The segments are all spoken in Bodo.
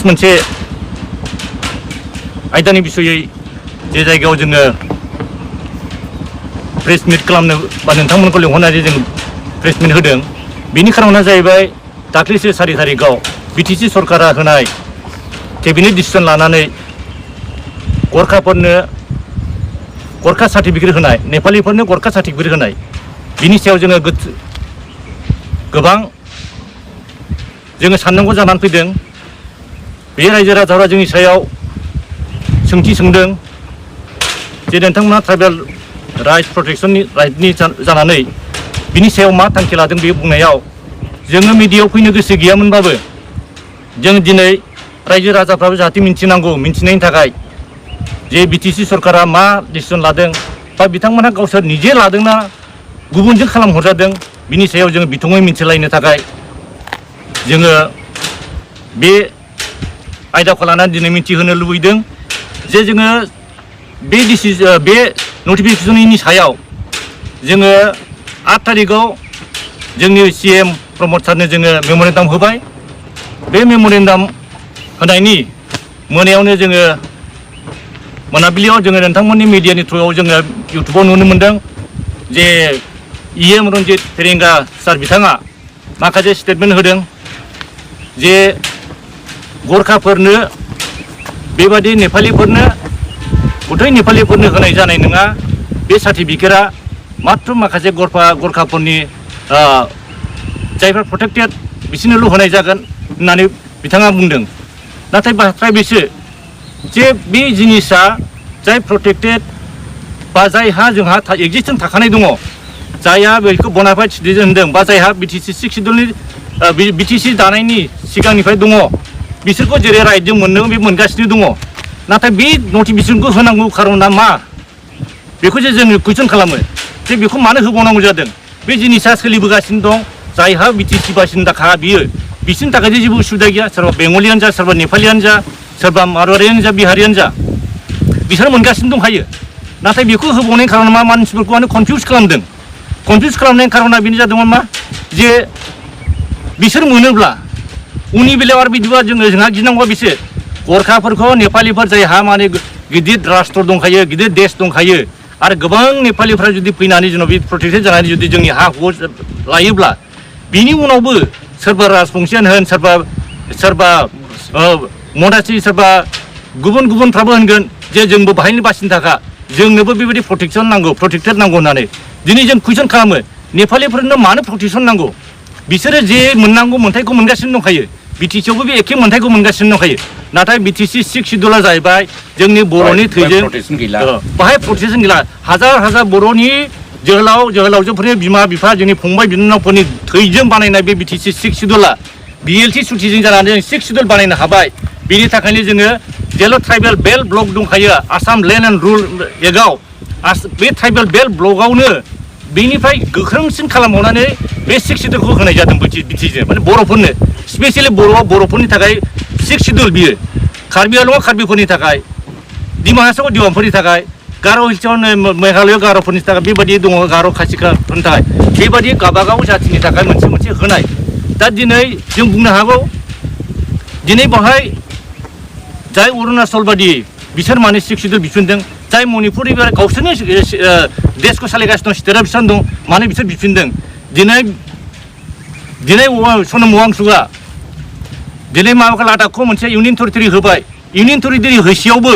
मोनसे आयदानि बिसयै जे जायगायाव जोङो प्रेस मिट खालामनो बा नोंथांमोनखौ लिंहरनानै जों प्रेस मिट होदों बेनि खारना जाहैबाय दाख्लैसो 4 तारिखआव बिटिसि सरकारा होनाय केबिनेट डिसिजन लानानै गरखाफोरनो गरखा सार्टिफिकेट होनाय नेपालिफोरनो गरखा सार्टिफिकेट होनाय बिनि सायाव जोङो गोबां जोङो साननांगौ जानानै फैदों। बे रायजो राजाफोरा जोंनि सायाव सोंथि सोंदों जे नोंथांमोना ट्राइबेल राइट्स प्रटेक्शननि राइटनि जानानै बिनि सायाव मा थांखि लादों बे बुंनायाव जोङो मिडियायाव फैनो गोसो गैयामोनबाबो जों दिनै रायजो राजाफ्राबो जाहाथे मिन्थिनांगौ मिन्थिनायनि थाखाय जे बिटिसि सरकारा मा डिसिजन लादों बा बिथांमोनहा गावसोर निजे लादोंना गुबुनजों खालामहरजादों बिनि सायाव जोङो बिथङै मिन्थिलायनो थाखाय जोङो बे आयदाखौ लानानै दिनै मिन्थिहोनो लुबैदों जे जोङो बे नटिफिकेसननि सायाव जोङो 8 तारिखआव जोंनि CM प्रमद सारनो जोङो मेम'रेन्डाम होबाय। बे मेम'रेन्डाम होनायनि मोनायावनो जोङो मोनाबिलियाव जोङो नोंथांमोननि मिडियानि थ्रुआव जोङो इउटुबाव नुनो मोन्दों जे EM रन्जित फेरेंगा सार बिथाङा माखासे स्टेटमेन्ट होदों जे गरखाफोरनो बेबादि नेपालिफोरनो गथाय नेपालिफोरनो होनाय जानाय नङा बे सार्टिफिकेटआ मात्र माखासे गरखाफोरनि जायफोर प्रटेक्टेड बिसोरनोल' होनाय जागोन होननानै बिथाङा बुंदों। नाथाय बाथ्राया बेसो जे बे जिनिसा जाय प्रटेक्टेड बा जायहा जोंहा एक्जिस्टेन्स थाखानाय दङ जायहा बेखौ बनाफाइड सिटिजेन होनदों बा जायहा बिटिसि 6 सिडिउलनि बिटिसि दानायनि सिगांनिफ्राय दङ बिसोरखौ जेरै राइटजों मोनदों बे मोनगासिनो दङ। नाथाय बे नटिफिकेसनखौ होनांगौ खारना मा बेखौ जे जोङो कुइसन खालामो जे बेखौ मानो होबावनांगौ जादों। बे जिनिसा सोलिबोगासिनो दं जायहा बिटिसि बासिन्दाखा बियो बिसोरनि थाखाय जेबो उसुबिदा गैया सोरबा बेंगलियानो जा सोरबा नेपालियानो जा सोरबा मारवारियानो जा बिहारियानो जा बिसोर मोनगासिनो दंखायो। नाथाय बेखौ होबावनायनि खारना मा मानसिफोरखौ माने कनफिउज खालामदों। कनफिउज खालामनायनि खारना बेनो जादोंमोन मा जे बिसोर मोनोब्ला उननि बेलायाव आरो बिदिबा जोंहा गिनांगौआ बेसो गरखाफोरखौ नेपालिफोर जायहा माने गिदिर राष्ट्र दंखायो गिदिर देश दंखायो आरो गोबां नेपालिफ्रा जुदि फैनानै जेन' बे प्रटेक्टेड जानानै जुदि जोंनि हा हु लायोब्ला बिनि उनावबो सोरबा राजबंसियानो होन सोरबा मदासि सोरबा गुबुनफ्राबो होनगोन जे जोंबो बाहायनो बासिन्दाखा जोंनोबो बेबायदि प्रटेक्टेड नांगौ होननानै दिनै जों कुइसन खालामो नेपालिफोरनो मानो प्रटेक्सन नांगौ बिसोरो जे मोननांगौ मोन्थायखौ मोनगासिनो दंखायो बिटिसियावबो बे एखे मोन्थायखौ मोनगासिनो दंखायो। नाथाय बिटिसि 6 सिडिउला जाहैबाय जोंनि बर'नि थैजों बाहाय प्रटेक्सन गैला हाजार बर'नि जोहोलावजोफोरनि बिमा बिफा जोंनि फंबाय बिनानावफोरनि थैजों बानायनाय बे बिटिसि 6 सिडिउला BLT सुथिजों जानानै जों 6 सिडिउल बानायनो हाबाय। बिनि थाखायनो जोङो जेल' ट्राइबेल बेल्ट ब्लक दंखायो आसाम लेन्ड एन्ड रुल एक्टआव बे ट्राइबेल बेल्ट ब्लकआवनो बेनिफ्राय गोख्रोंसिन खालामबावनानै बे 6 सिडिउलखौ होनाय जादों बिटिसिजों माने बर'फोरनो स्पेसियेलि बर'फोरनि थाखाय 6 सिडिउल बियो कार्बि आंलंआव कार्बिफोरनि थाखाय डिमा हासावआव डिमाफोरनि थाखाय गार' हिल्सआव मेघालयआव गार'फोरनि थाखाय बेबायदि दङ गार' खासिफोरनि थाखाय बेबायदि गावबागाव जाथिनि थाखाय मोनसे होनाय। दा दिनै जों बुंनो हागौ दिनै बेवहाय जाय अरुणाचल बादि बिसोर माने 6 सिडिउल बिफिनदों जाय मणिपुर गावसोरनो देशखौ सालायगासिनो दं स्टेटआ बिसोर दं माने बिसोर बिफिनदों। दिनै सनम वांचुकआ दिनै माबाखौ लादाखखौ मोनसे इउनियन टेरिटरि होबाय। इउनियन टेरिटरि होसेयावबो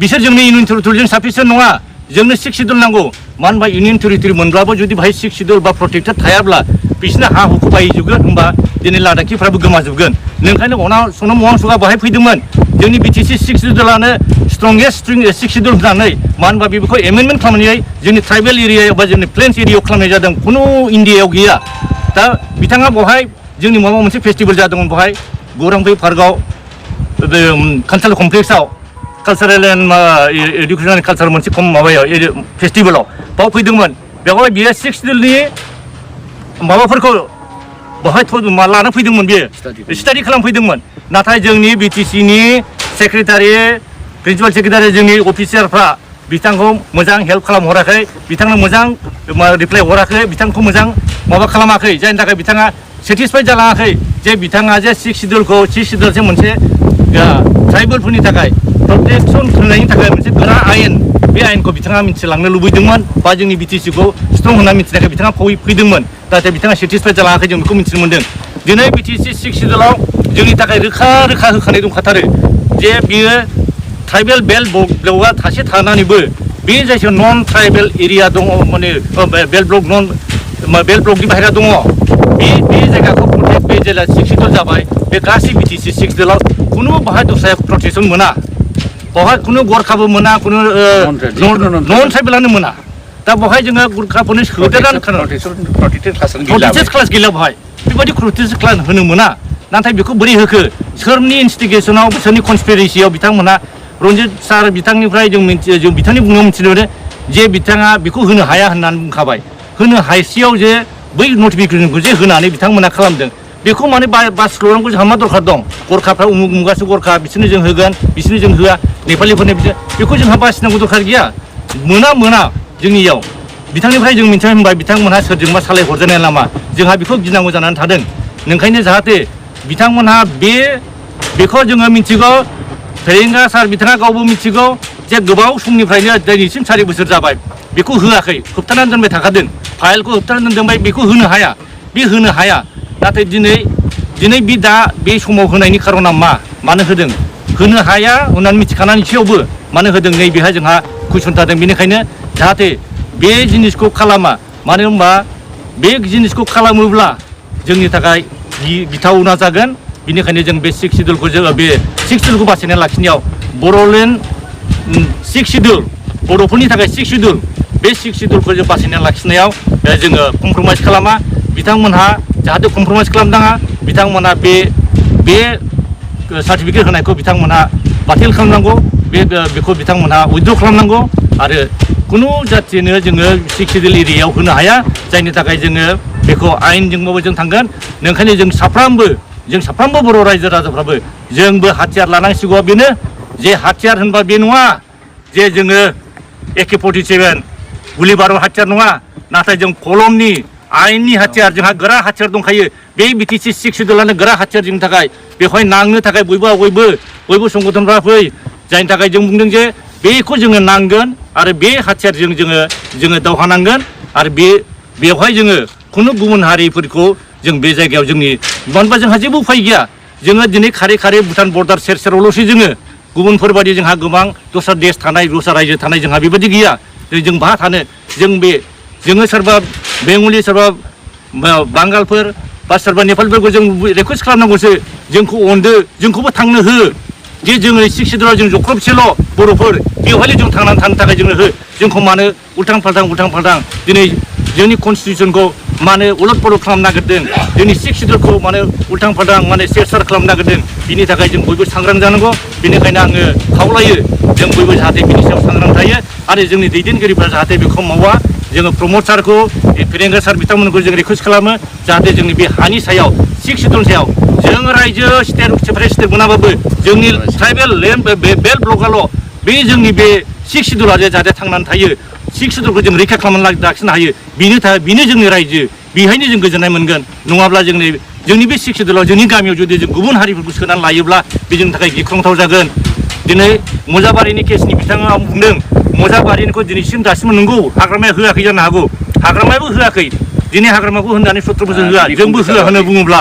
बिसोर जोंनि इउनियन टेरिटरिजों साफिसियेन्ट नङा जोंनो 6 सिडिउल नांगौ। मानो होनबा इउनियन टेरिटरि मोनब्लाबो जुदि बाहाय 6 सिडिउल बा प्रटेक्टेड थायाब्ला बिसोरनो हा हुखौ बायजोबगोन होनबा दिनै लादाखिफ्राबो गोमाजोबगोन। नोंखायनो सनम वांचुकआ बाहाय फैदोंमोन जोंनि बिटिसि 6 सिडिउलानो स्ट्रंगेस्ट 6 सिडिउल होननानै मानो होनबा बेखौ एमेन्डमेन्ट खालामनानै जोंनि ट्राइबेल एरियायाव बा जोंनि प्लेन्स एरियायाव खालामनाय जादों खुनु इन्डियायाव गैया। दा बिथाङा बेवहाय जोंनि माबा मोनसे फेस्टिभेल जादोंमोन बेवहाय गौरांबै पार्कआव कालचारेल कमप्लेक्सआव cultural and education and culture मोनसे माबायाव फेस्टिभेलाव बाव फैदोंमोन। बेवहाय बियो 6 सिडिउलनि माबाफोरखौ बेवहाय लाना फैदोंमोन बियो स्टाडि खालामफैदोंमोन। नाथाय जोंनि बिटिसिनि सेक्रेटारि प्रिन्सिपाल सेक्रेटारि जोंनि अफिसारफ्रा बिथांखौ मोजां हेल्प खालामहराखै बिथांनो मोजां रिप्लाइ हराखै बिथांखौ मोजां माबा खालामाखै जायनि थाखाय बिथाङा सेटिसफाइड जालाङाखै जे बिथाङा जे 6 सिडिउलखौ 6 सिडिउलजों मोनसे ट्राइबेलफोरनि थाखाय प्रटेक्सन होनायनि थाखाय मोनसे गोरा आयेन बे आयेनखौ बिथाङा मिथिलांनो लुबैदोंमोन बा जोंनि बिटिसिखौ स्ट्रं होनना मिथिनायखाय बिथाङा फैदोंमोन नाथाय बिथाङा सेटिसफाइड जालाङाखै जों बेखौ मिथिनो मोन्दों दिनै बिटिसि 6 सिडुलाव जोंनि थाखाय रोखा होखानाय दंखाथारो जे बियो ट्राइबेल बेल्ट ब्लकआ थासे थानानैबो बे जायगायाव नन ट्राइबेल एरिया दङ माने बेल्ट ब्लकनि बाहेरा दङ बे जायगाखौ प्रटेक्ट बे जेला 6 सिडुल जाबाय बे गासै बिटिसि 6 सिडुलाव खुनु बाहाय दस्राया प्रटेक्सन मोना बावहाय खुनु गरखाबो मोना खुनु नन ट्राइबेलानो मोना दा बावहाय जोङो गुरखाफोरनो सोदेरनानै प्रटेक्टेड क्लास गैला बावहाय बेबायदि प्रटेक्टेड क्लास होनो मोना नाथाय बेखौ बोरै होखो सोरनि इनस्टिगेसनाव सोरनि कनस्पिरेसियाव बिथांमोना रन्जित सार बिथांनिफ्राय जों बिथांनि बुंनायाव मिथिनो मोनो जे बिथाङा बेखौ होनो हाया होननानै बुंखाबाय होनो हायसेयाव जे बै नटिफिकेसनखौ जे होनानै बिथांमोना खालामदों बेखौ माने बास खालामनांगौ जोंहा मा दरखार दं गरखाफ्रा उमुगासो गरखा बिसोरनो जों होगोन बिसोरनो जों होआ नेपालिफोरनो बेखौ जोंहा बासिनांगौ दरखार गैया मोना जोंनियाव बिथांनिफ्राय जों मिथिनो मोनबाय बिथांमोनहा सोरजोंबा सालाय हरजानाय लामा जोंहा बेखौ गिनांगौ जानानै थादों नोंखायनो जाहाथे बिथांमोनहा बेखौ जोङो मिथिगौ फेरेंगा सार बिथाङा गावबो मिथिगौ जे गोबाव समनिफ्रायनो दिनैसिम 4 बोसोर जाबाय बेखौ होआखै होबथानानै दोनबाय थाखादों फाइलखौ होबथानानै दोनबाय बेखौ होनो हाया नाथाय दिनै बे समाव होनायनि खारना मानो होदों होनो हाया होननानै मिथिखानानैसोयावबो मानो होदों नै बेहाय जोंहा कुइसन थादों बेनिखायनो जाहाथे बे जिनिसखौ खालामा मानो होनबा बे जिनिसखौ खालामोब्ला जोंनि थाखाय गिथावना जागोन बेनिखायनो जों बे 6 सिडुलखौ बे 6 सिडुलखौ बासायना लाखिनायाव बर'लेण्ड 6 सिडुल बर'फोरनि थाखाय 6 सिडुल बे 6 सिडुलखौ जों बासायना लाखिनायाव जोङो कमप्रमाइज खालामा बिथांमोनहा जाहाथे कमप्रमाइज खालामनाङा बिथांमोना बे सार्टिफिकेट होनायखौ बिथांमोना बातिल खालामनांगौ बेखौ बिथांमोना उइथड्र खालामनांगौ आरो खुनु जाथिनो जोङो 6 सिडुल एरियायाव होनो हाया जायनि थाखाय जोङो बेखौ आयेनजोंबाबो जों थांगोन नोंखायनो जों साफ्रोमबो बर' रायजो राजाफ्राबो जोंबो हाथियार लानांसिगौआ बेनो जे हाथियार होनबा बे नङा जे जोङो AK-47 गुलि बारुद हाथियार नङा नाथाय जों कलमनि आयेननि हाथियार जोंहा गोरा हाथियार दंखायो बे बिटिसि 6 सिडुलानो गोरा हाथियार जोंनि थाखाय बेवहाय नांनो थाखाय बयबो संगठनफ्रा फै जायनि थाखाय जों बुंदों जे बेखौ जोङो नांगोन आरो बे हाथियारजों जोङो दावहा नांगोन आरो बेवहाय जोङो खुनु गुबुन हारिफोरखौ जों बे जायगायाव जोंनि मानोबा जोंहा जेबो उफाय गैया जोङो दिनै खारै भुटान बर्डार सेरावल'सो जोङो गुबुनफोरबायदि जोंहा गोबां दस्रा देश थानाय दस्रा रायजो थानाय जोंहा बेबायदि गैया जों बहा थानो जोङो सोरबा बेंगलि सोरबा बांगालफोर बा सोरबा नेपालफोरखौ जों रिकुवेस्ट खालामनांगौसो जोंखौ अनदो जोंखौबो थांनो हो जे जोङो 6 सिडुलाव जों जख्रबसेल' बर'फोर बेवहायनो जों थांनानै थानो थाखाय जोंनो हो जोंखौ मानो उल्थां फाल्थां दिनै जोंनि कनस्टिटिउसनखौ मानो उलट पलट खालामनो नागिरदों जोंनि 6 सिडुलखौ मानो उल्थां फाल्थां माने सेर खालामनो नागिरदों बिनि थाखाय जों बयबो सांग्रां जानांगौ बेनिखायनो आङो खावलायो जों बयबो जाहाथे बिनि सायाव सांग्रां थायो आरो जोंनि दैदेनगिरिफ्रा जाहाथे बेखौ मावा जोङो प्रमद सारखौ फेरेंगा सार बिथांमोनखौ जों रिकुवेस्ट खालामो जाहाथे जोंनि बे हानि सायाव 6 सिडुलनि सायाव जों रायजो सेपारेट स्टेट मोनाबाबो जोंनि ट्राइबेल बेल्ट ब्लकआल' बे जोंनि बे 6 सिडुला जाहाथे थांनानै थायो 6 सिडुलखौ जों रैखा खालामनानै लाखिनो हायो बेनो जोंनि रायजो बेहायनो जों गोजोननाय मोनगोन नङाब्ला जोंनि बे 6 सिडुलाव जोंनि गामियाव जुदि जों गुबुन हारिफोरखौ सोनानै लायोब्ला बे जोंनि थाखाय गिख्रंथाव जागोन दिनै मजाबारिनि केसनि बिथाङा बुंदों मजाबारिनिखौ दासिमबो नंगौ हाग्रामाया होआखै जानो हागौ हाग्रामायाबो होआखै दिनै हाग्रामाखौ होननानै 17 बोसोर होआ जोंबो होआ होनना बुङोब्ला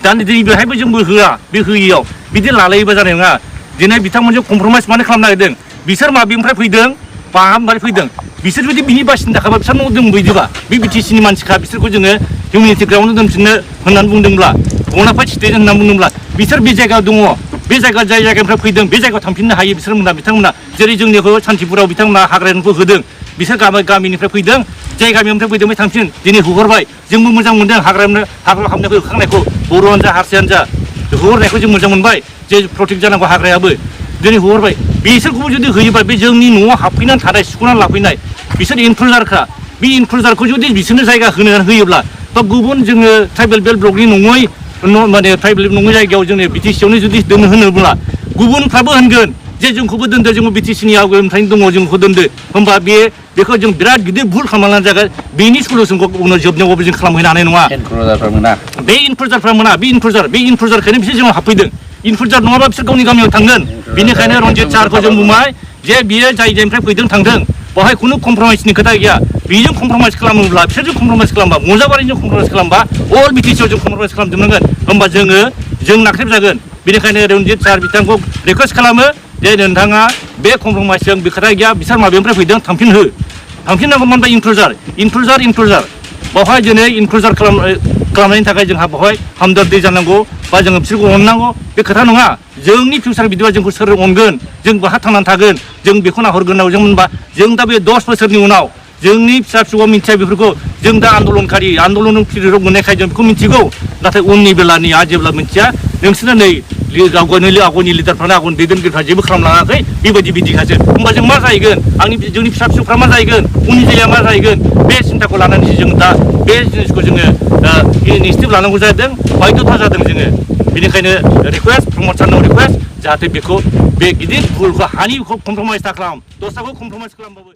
दा दिनै बेहायबो जोंबो होआ बे होयियाव बिदि लालायोबा जानाय नङा दिनै बिथांमोनजों कमप्रमाइज मानो खालामनो नागिरदों बिसोर माबेनिफ्राय फैदों माहानिफ्राय फैदों बिसोर जुदि बिनि बासिनो थाखायबा बिसोर न' दोनबोयोबा बे बिटिसिनि मानसिखा बिसोरखौ जोङो हिउमेनिटि ग्राउन्डआव दोनफिननो होननानै बुंदोंब्ला बनाफाइड स्टेट होननानै बुंदोंब्ला बिसोर बे जायगायाव दङ बे जाय जायगानिफ्राय फैदों बे जायगायाव थांफिननो हायो बिथांमोना जेरै जोंनिखौ सान्तिपुराव बिथांमोना हाग्रानिखौ होदों बिसोर गामिनिफ्राय फैदों जाय गामिनिफ्राय फैदों बे थांफिन दिनै हगारबाय जोंबो मोजां मोनदों हाग्रा हाबनायखौ होखांनायखौ बर'आनो जा हारसायानो जा हगारनायखौ जों मोजां मोनबाय जे प्रटेक्ट जानांगौ हाग्रायाबो दिनै हगारबाय बिसोरखौबो जुदि होयोबा बे जोंनि न'आव हाबफैनानै थानाय सिख'नानै लाफैनाय बिसोर इनक्लुजारखा बे इनक्लुजारखौ जुदि बिसोरनो जायगा होयोब्ला बा गुबुन जोङो ट्राइबेल बेल्ट ब्लकनि नङै माने ट्राइबेल नङै जायगायाव जोंनि बिटिसियावनो जुदि दोननो होनोब्ला गुबुनफ्राबो होनगोन जे जोंखौबो दोनदो जोंबो बिटिसिनि आवगायनिफ्रायनो दङ जोंखौ दोनदो होमबा बेखौ जों बिराद गिदिर भुल खालामनानै जागोन बेनि सलुसनखौ उनाव जोबनायावबो जों खालामहैनो हानाय नङा बे इनक्लुजारफ्रा मोना बे इनक्लुजारखायनो बिसोर जोंनाव हाबफैदों 인플루언서 नङाबा बिसोर गावनि गामियाव थांगोन बेनिखायनो रन्जित सारखौ जों बुंबाय जे बियो जाय जायनिफ्राय फैदों थांदों बेवहाय खुनु कमप्रमाइसनि खोथा गैया बेजों कमप्रमाइस खालामोब्ला बिसोरजों कमप्रमाइस खालामबा मुजाबारिजों कमप्रमाइस खालामबा अल बिटिसिआव जों कमप्रमाइस खालामजोबनांगोन होमबा जों नाख्रेबजागोन बेनिखायनो रन्जित सार बिथांखौ रिकुवेस्ट खालामो जे नोंथाङा बे कमप्रमाइसजों बे खोथा गैया बिसोर माबेनिफ्राय फैदों थांफिननांगौ मानोबा इनक्लुजार बेवहाय दिनै इनक्लुजार खालामनायनि थाखाय जोंहा बेवहाय हामदर्दि जानांगौ बा जोङो बिसोरखौ अननांगौ बे खोथा नङा जोंनि फिउचार बिदिबा जोंखौ सोर अनगोन जों बहा थांनानै थागोन जों बेखौ नाहरग्रोनांगौ जों होनबा जों दा बे 10 बोसोरनि उनाव जोंनि फिसा फिसौआ मिथिया बेफोरखौ जों दा आन्दलन पिरियडआव मोननायखाय जों बेखौ मिथिगौ नाथाय उननि बेलानिया जेब्ला मिथिया नोंसोरना नै आवगायनि लिडारफ्रानो आवगायनि दैदेनगिरिफ्रा जेबो खालामलाङाखै बेबायदि बिदिखासो होमबा जों मा जाहैगोन जोंनि फिसा फिसौफ्रा मा जाहैगोन उननि जायगाया मा जाहैगोन बे सिन्ताखौ लानानैसो जों दा बे जिनिसखौ जोङो इनिसियेटिभ लानांगौ जादों बायध'था जादों जोङो बेनिखायनो रिकुवेस्ट प्रमद सारनाव रिकुवेस्ट जाहाथे बेखौ बे गिदिर भुलखौ हानिखौ कमप्रमाइस दा खालाम दस्राखौ कमप्रमाइस खालामबाबो